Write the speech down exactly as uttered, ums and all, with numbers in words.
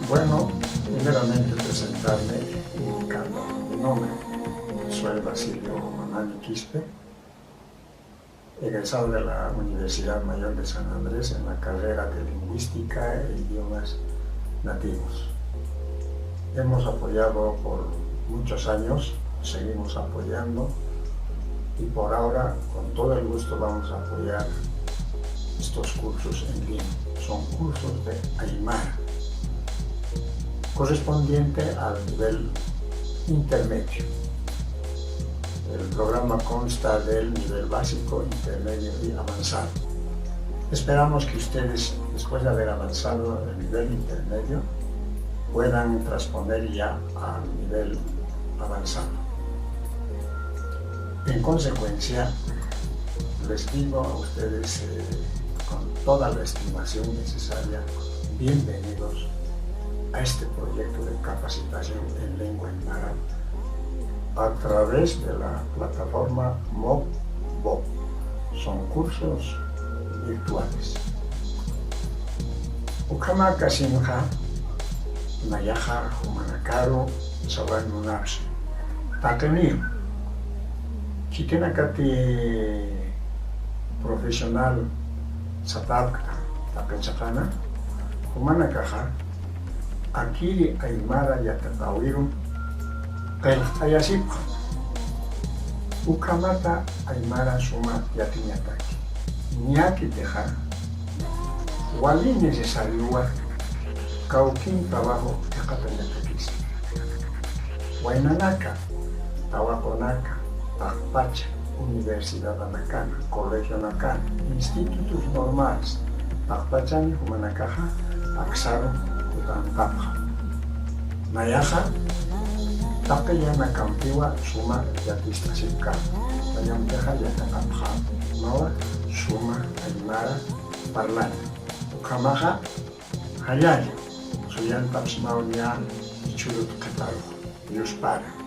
Bueno, primeramente presentarme y cantar mi nombre. Soy Basilio Mamani Quispe, egresado de la Universidad Mayor de San Andrés en la carrera de Lingüística e Idiomas Nativos. Hemos apoyado por muchos años, seguimos apoyando y por ahora con todo el gusto vamos a apoyar estos cursos en línea. Son cursos de aymara, correspondiente al nivel intermedio. El programa consta del nivel básico, intermedio y avanzado. Esperamos que ustedes, después de haber avanzado el nivel intermedio, puedan transponer ya al nivel avanzado. En consecuencia, les digo a ustedes, eh, con toda la estimación necesaria, bienvenidos a este proyecto de capacitación en lengua aymara a través de la plataforma Mokbo. Son cursos virtuales. Ukhamakasinxa, nayaxa jumanakaru sawañ munapxi. Taqiniw, khitinakati profesional sapxta, taqi chiqana, jumanakaxa akiri aymara yatiqäwiru qillqt'ayasipxam. Ukhamata aymara suma yatiñataki. Ñäkitixa, wali necesariowa kawkin trabajo jikxatañatakisa. Waynanaka, tawaqunaka, taqpacha, universidadanakana, colegionakana, institutos normales, taqpachani jumanakaxa aksaru jutantapxam. Nayaxa, taqi yänakampiwa suma yatist'asipkam, nayampixa yatiqapxam, jumawa suma aymara parlaña. Ukhamaxa, jallalla, suyantapxsmaw niya jichhürut qhiparux, yuspara.